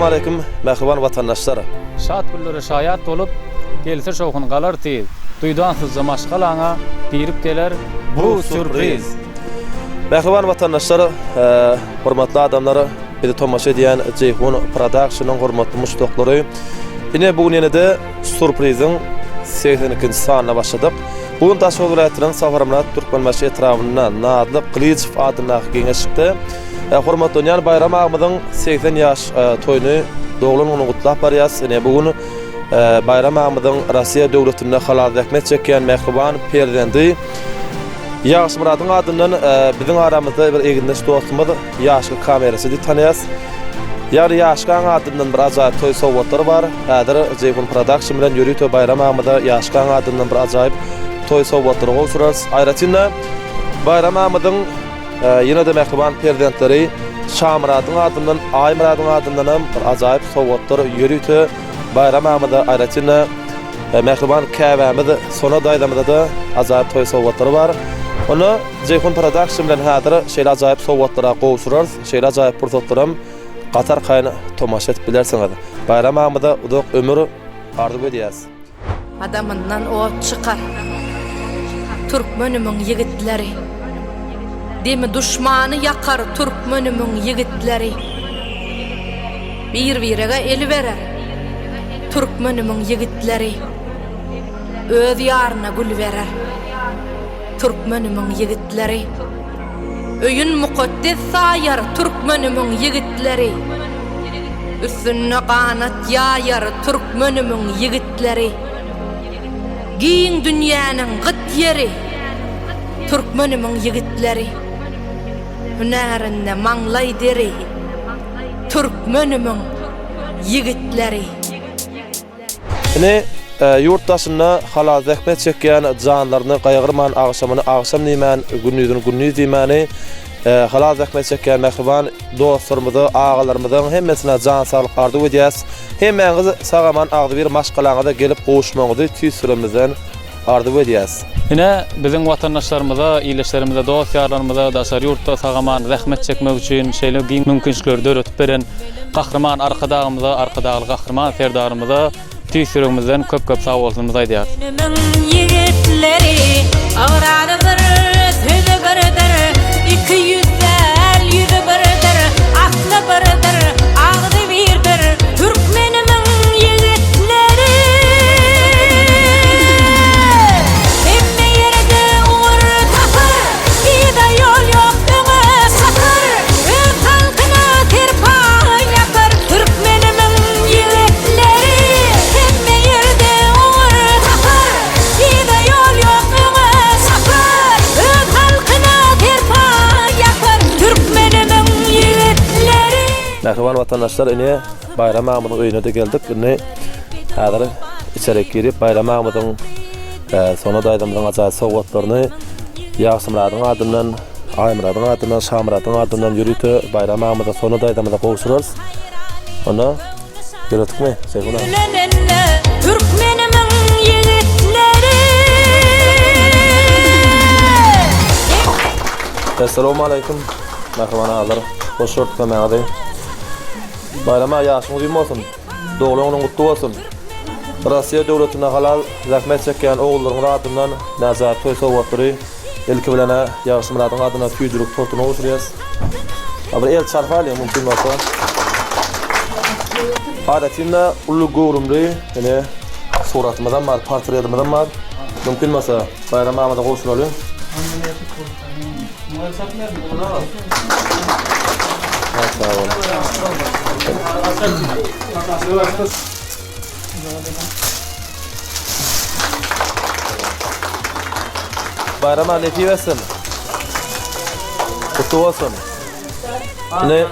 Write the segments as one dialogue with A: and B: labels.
A: Essalawmaleýkim mähriban watandaşlar!
B: Şat günlere şaýat bolup, gelse şowhun galar tiz, Duýdansyzja maşgalaňa girip geler bu sýurpriz.
A: Mähriban watandaşlar, hormatly adamlar, bizi tomaşa edýän Jeýhun Productionyň hormatly muşdaklary! Ine bu gün ýene-de Surpriziň 82-nji sanyna başladyk. Bu gün Daşoguz welaýatynyň Saparmyrat Türkmenbaşy etrabynda Nazly Gylyjow adyndaky geňeşlikde e, hormatlanýan Baýram agymyzyň 80 ýaş e, toýuny doglan gününi gutlap barýas. Ine bu gün e, Baýram agymyzyň Russiýa döwletinde halal zähmet çekýän mähriban perzendi Ýagşymyradyň adyndan biziň aramyzda bir egindeş dostumyz Ýaşka kameraçy diýip tanaýas. Ýagny Ýaşkaň adyndan bir ajaýyp toý sowgatlary bar. Häzir Jeýhun Production bilen ýörite Baýram agymyza Ýaşkaň adyndan bir ajaýyp toý sowgatlary gowşurarys. Aýratyn-da Baýram agymyzyň ýene-de mähriban perzentleri Şamyradyň adyndan, Aýmyradyň adyndanam bir ajaýyp sowgatlar ýörite Baýram agymyza aýratyn-da Mähriban käbämiz Sona daýzamyzada ajaýyp toý sowgatlary bar. Onda Jeýhun Production bilen häzir şeýle ajaýyp sowgatlara gowşurarys. Şeýle ajaýyp pursatlaram gaty arkaýyn tomaşa edip bilersiňiz. Baýram agamyza uzak ömür arzuw edýäs.
C: Adamyndan ot çykar Türkmenimiň ýigitleri Demi duşmany ýakar Türkmenimiň ýigitleri Bir-birege el berer Türkmenimiň ýigitleri Öz ýaryna gül berer Türkmenimiň ýigitleri Öýün mukaddes saýar Türkmenimiň ýigitleri Üstünde ganat ýaýar Türkmenimiň ýigitleri Giň dünýäniň gyt ýeri Türkmenimiň ýigitleri Hünärinde maňlaý deri Türkmenimiň ýigitleri.
A: Ine, ýurt daşynda halal zähmet çekýän, janlaryny gaýgyrman, agşamyny agşam diýmän, gündizini gündiz diýmäni halal zähmet çekýän mähriban dostlarymyza, agalarymyzyň hemmesine jan saglyk arzuw edýäs. Hemmäňiz sag-aman agzybir maşgalaňyza gelip gowuşmagyňyzy tüýs ýüregimizden arzuw edýäs.
B: Ine, biziň watandaşlarymyza, ildeşlerimize, dost-ýarlarymyza daşary ýurtda sag-aman zähmet çekmek üçin şeýle giň mümkinçilikleri döredip beren Gahryman Arkadagymyza, Arkadagly Gahryman Serdarymyza tüýs ýüregimizden köp-köp sagbolsunymyzy aýdýarys.
D: Türkmenimiň ýigitleri ygrary bir, sözi birdir, 200 däl, ýüzi birdir, asly birdir, agzy birdir. Türkmenimiň ýigitleri Hemme ýerde ugur tapar, Yza ýol ýok öňe çapar, Öz halkyna serpaý ýapar. Türkmenimiň ýigitleri Hemme ýerde ugur tapar, Yza ýol ýok öňe çapar, Öz halkyna serpaý ýapar. Türkmenimiň ýigitleri.
A: Mähriban watandaşlar ine Baýram agamyzyň öýüne-de geldik. Indi häzir içerik girip Baýram agamyzyň Sona daýzamyzyň ajaýyp sowgatlaryny Ýagşymyradyň adyndan, Aýmyradyň adyndan, Şamyradyň adyndan ýörite Baýram agamyza, Sona daýzamyza gowşurarys. Onda ýöretdikmi, Jeýhun aga?
D: Türkmenimiň ýigitleri.
A: Essalawmaleýkim, mähriban agalar. Hoş gördük hemmäňizi. Baýram aga ýaşyň uzyn bolsun. Doglan günüň gutly bolsun. Russiýa döwletinde halal zähmet çekýän ogullaryňyz adyndan näjaýyp toý sowgatlary ilki bilen-ä Ýagşymyradyň adyna tüýdülik tortuny gowşurýas. A bir el çarpaýlyň mümkin bolsa. Adatynda uly göwrümli ine suratymyzam bar, portretimizem bar. Mümkin bolsa Baýram agamyza gowşuralyň. Baýram aga nesip etsin. Gutly bolsun. Ine.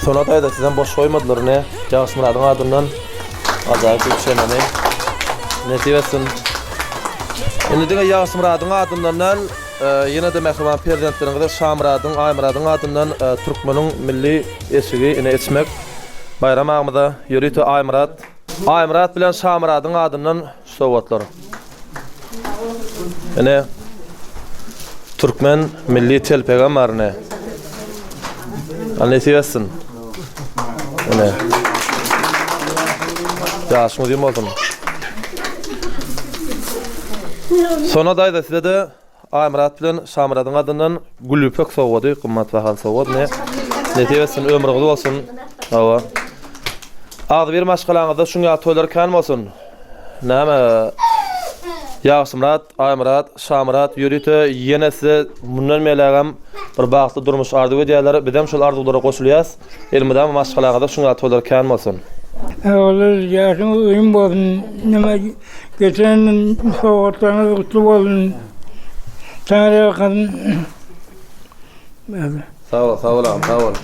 A: Sona daýza sizem boş goýmadylar ine. Ýagşymyradyň adyndan ajaýyp bir çemeni. Nesip etsin. Indi diňe Ýagşymyradyň adyndan däl, ýene-de mähriban perzentleriňize Şamyradyň, Aýmyradyň adyndan türkmeniň milli eşigi ine eçmek Baýram agymyza ýörite Aýmyrat, Aýmyrat bilen Şamyradyň adyndan şu sowgatlar. Ine türkmen milli telpegem bar ine. Alla nesip etsin. Ine. Ýaşyň uzyn bolsun. Sona daýza size-de Aýmyrat bilen Şamyradyň adyndan gülýüpek sowgady, gymmat bahaly sowgat. Ne nesip etsin, ömrüňiz bolsun. Hawa. Agzybir maşgalaňyzda şuň ýaly toýlar kän bolsun. Näme Ýagşymyrat, Aýmyrat, Şamyrat ýörite ýene size mundan beýlägem bir bagtly durmuş arzuw edýärler. Bizem şol arzuwlara goşulýas. Elmydama maşgalaňyzda şuň ýaly toýlar kän bolsun.
E: Ogullar ýaşyňyz uzyn bolsun. Neme getiren sowgatlaryňyz gutly bolsun. Taňry ýalkasyn.
A: Sag bol, sag bol agam, sag bol.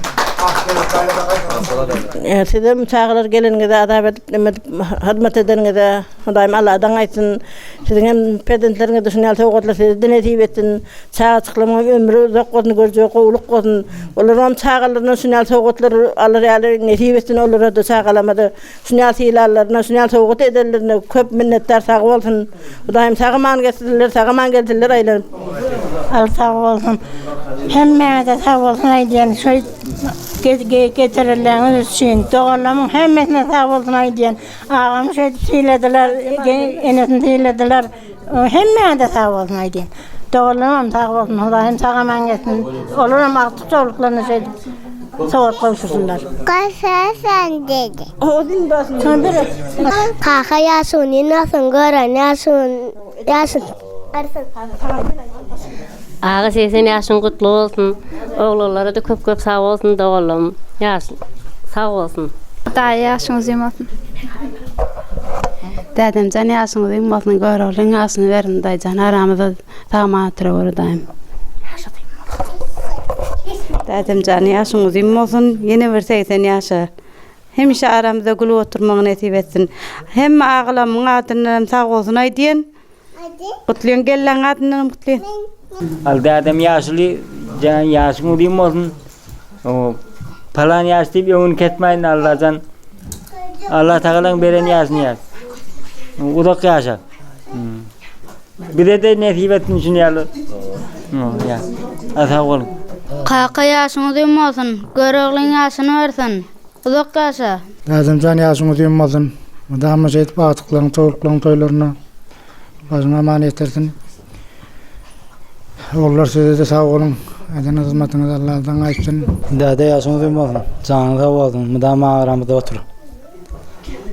F: Sizem çagalar geleniňize azap edip neme edip hyzmat edeniňize Hudaýym Alladan gaýtsyn. Siziň hem perzentleriňize şuny ýaly sowgatlar size-de nesip etsin. Çagajyklaryňyň ömri uzak bolsun, görjegi gowulyk bolsun. Olaryňam çagalaryndan şuny ýaly sowgatlar alar ýaly nesip etsin olara-da çagalamada. Şuny ýaly sylarlaryna, şuny ýaly sowgat edenlerine köp minnetdar sag bolsun. Hudaýym sag aman gelsinler, sag aman gelsinler aýlanyp.
G: Al sag bolsun. Hemmäňize sag bolsun aýdýan. Şu getirenleriňiz üçin. Doganlarymyň hemmesine sag bolsun aýdýan. Agamy şeýdip syladylar, enesini syladylar. Hemmäňize sag bolsun aýdýan. Doganlarymam sag bolsun, Hudaýym sag aman gelsin. Olaram agtyk çowluklaryna şeýdip sowgat gowşursynlar.
H: Gaşasan dedi. Kaka ýaşuny nasyn gören ýaşuny ýaşyn arsyn.
I: Aga 80 ýaşyň gutly bolsun. Oglanlara-da köp köp sag bolsun doganlarym ýaşyn sag bolsun.
J: Daýy ýaşyň uzyn bolsun.
K: Dädemjan ýaşyň uzyn bolsun Göroglyň ýaşyny bersin daýyjan aramyzda sag-aman oturaweri daýym. Dädemjan ýaşyň uzyn bolsun ýene bir 80 ýaşa hemişe aramyzda gülüp oturmagy nesip etsin. Hemme agalamyň adyndanam sag bolsun aýdýan. Gutlyň gelleň adyndanam gutlyň.
L: Al dädem ýaşuly jan ýaşyň uzyn bolsun. O palan ýaş diýip öňüni kesmäýin Allajan. Allah tagalaň beren ýaşyny ýaş. Uzak ýaşa. Hmm. Bize de nesip etsin şuny ýaly. Ýa. Sag boluň.
J: Kaka ýaşyň uzyn bolsun, Göroglyň ýaşyny bersin. Uzak ýaşa.
E: Dädemjan ýaşyň uzyn bolsun. Mydama şeýdip agtyklaryň, çowluklaryň toýlaryna başyňy aman ýetirsin. Ogullar sizede sag boluň. Eden hyzmatyňyz Alladan gaýtsyn.
M: Däde ýaşyň uzyn bolsun. Janyň sag bolsun. Mydama aramyzda otur.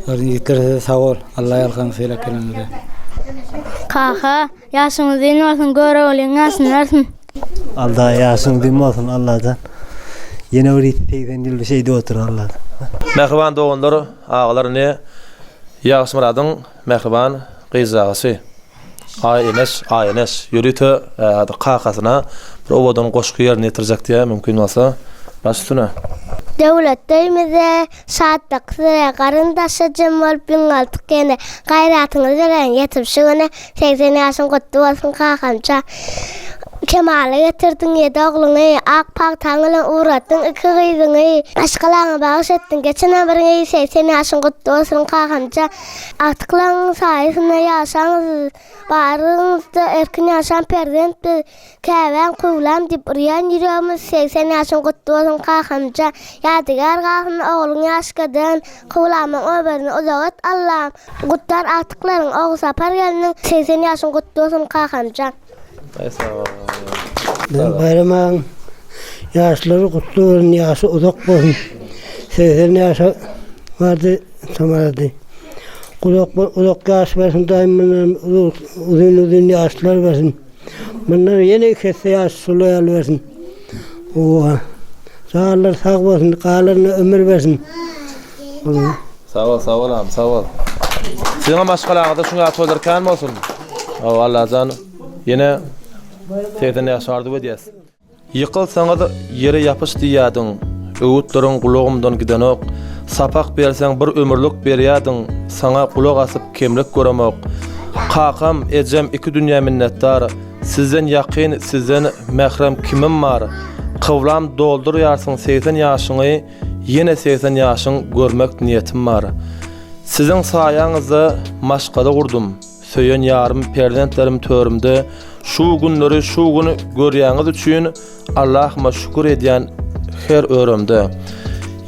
M: Ýigitler size sag bol. Alla ýalkasyn sylap geleniňize.
J: Kaka Ýaşyň uzyn bolsun Göroglyň ýaşyny bersin.
M: Alla ýaşyň uzyn bolsun Allajan. Ýene bir 80 ýyl şeýdip otur Allajan.
A: Mähriban doganlar, agalar ine Ýagşymyradyň mähriban gyzjagysy Aýeneş, Aýeneş ýörite kakasyna bir owadan goşgy ýerine ýetirjek diýýär, mümkin bolsa baş üstüne.
H: Döwletli öýmüze Şatlyk size garyndaşa jem bolup ýyňňaldyk ýene Gaýratyňyz bilen ýetip şu güne 80 ýaşyň gutly bolsun kakamja Kemala getirdiň ýedi ogluňy Ak pagtaň bilen ugratdyň iki gyzyňy Maşgalaňa bagyş etdiň geçen ömrüňi 80 ýaşyň gutly bolsun kakamja Agtyklaryň saýasynda ýaşaňyz Baryňyzda erkin ýaşan perzent biz Käbäm köwläm diýip urýan ýüregimiz 80 ýaşyň gutly bolsun kakamjan Ýadygär galsyn ogluň ýaşkadan Köwlamyň ömrüni uzak et Allam Gutlar agtyklaryň Ogulsapar gelniň 80 ýaşyň gutly bolsun kakamjan.
A: Aý sag bol.
N: Biziň Baýram agaň ýaşlary gutly bolsun ýaşy uzak bolsun 80 ýaşa bardy samarady uzak uzak ýaş bersin daýym mundan uzyn uzyn ýaşlar bersin. Mundan ýene iki esse ýaş şular ýaly bersin. Owa. Janlar sag bolsun, galanyna ömür bersin.
A: Sag bol, sag bol agam, sag bol. Siziň hem maşgalaňyzda şuň ýaly toýlar kän bolsun. Hawa, Allajan ýene 80 ýaş arzuw edýäs. Ýykylsaňyz ýere ýapyş diýýädiň, Öwütleriň gulagymdan gidenok. Sapak berseň bir ömürlik berýädiň, Saňa gulak asyp kemlik göremok. Kakam, ejem iki dünýä minnetdar, Sizden ýakyn, sizden mährem kimim bar? Kyblam doldurýarsyň 80 ýaşyňy, Ýene 80 ýaşyň görmek niýetim bar. Siziň saýaňyzda maşgala gurdum, Söýen ýarym perzentlerim törümde şu günleri şu gün görýäňiz üçin Allahyma şükür edýän. her örümde.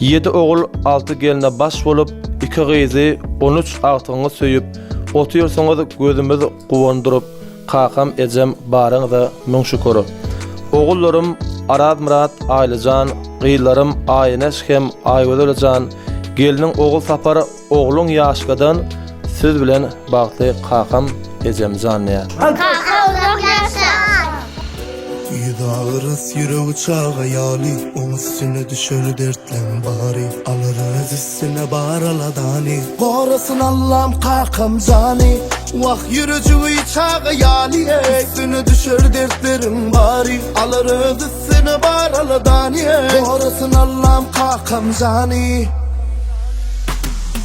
A: Ýedi ogul, alty gelne baş bolup, iki gyzy, on üç agtygyňy söýüp, otyrsyňyz gözümiz guwandyryp, kakam, ejem baryňyza müň şükür. Ogullarym Arazmyrat, Aýlyjan, gyzlarym Aýeneş hem Aýgözeljan, gelniň Ogulsapar, Ogluň ýaşkadan siz bilen bagtly kakam ejemjan diýä.
H: Kaka uzak ýaşa.
O: Ýüzi agras ýüregi çaga ýaly Oň üstüne düşer dertleň bary Alar öz üstüne bar aladany Gorasyn Allam kakam jany Wah ýürejigi çaga ýaly Üstüne düşer dertleriň bary Alar öz üstüne bar aladany Gorasyn Allam kakam jany.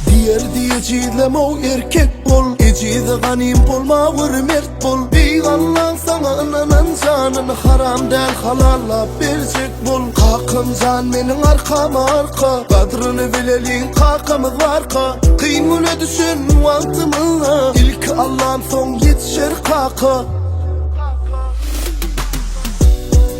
O: Diýerdi ejizleme-ow erkek bol Ejize ganym bolma gör mert bol Beýik Allaň saňa ynanan janyny Haram däl halallap berjek bol Kakam jan meniň arkama arka Gadryny bileliň kakamyz barka Kyn güne düşen wagtymyzda Ilki Allam soň ýetişer kaka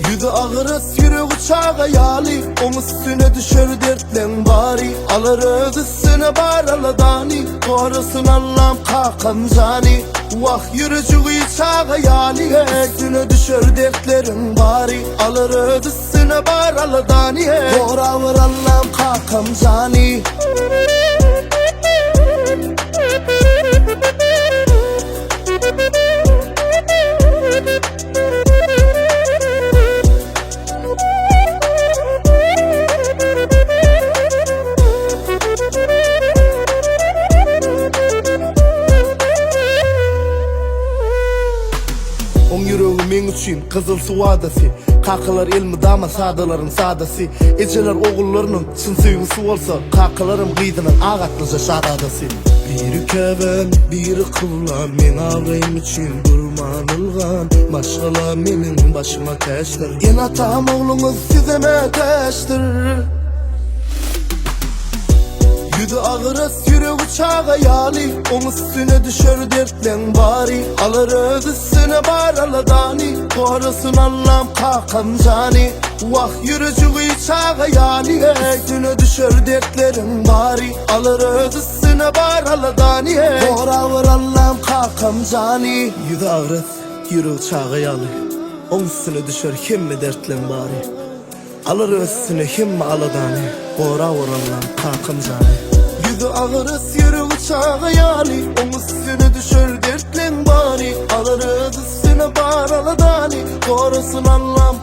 O: Ýüzi agyras ýüregi çaga ýaly Oň üstüne düşer dertleň bary Alar öz üstüne bar aladany Gorasyn Allam kakam jany Wah ýürejigi çaga ýaly Üstüne düşer dertleriň bary Alar öz üstüne bar aladany Gorawer Allam kakam jany. Oň ýüregi meň üçin gyzyl suw adasy Kakalar elmydama sadalaryň sadasy Ejeler ogullarynyň çyn söýgüsi bolsa Kakalaram gyzynyň ak atlyja şazadasy Biri käbäm, biri kyblam Meň abraýym üçin durman ylgan Maşgala meniň başyma täçdir Ene-atam ogluňyz size mätäçdir Ýüzi agyras ýüregi çaga ýaly Oň üstüne düşer dertleň bary Alar öz üstüne bar aladany Gorasyn Allam kakam jany Wah ýürejigi çaga ýaly Üstüne düşer dertleriň bary Alar öz üstüne bar aladany Gorawer Allam kakam jany Ýüzi agras ýüregi çaga ýaly Oň üstüne düşer hemme dertleň bary Alar öz üstüne hemme aladany Gorawer Allam kakam jany. Ýüzi agras ýüregi çaga ýaly Oň üstüne düşer dertleň bary Alar öz üstüne bar aladany Gorasyn Allam.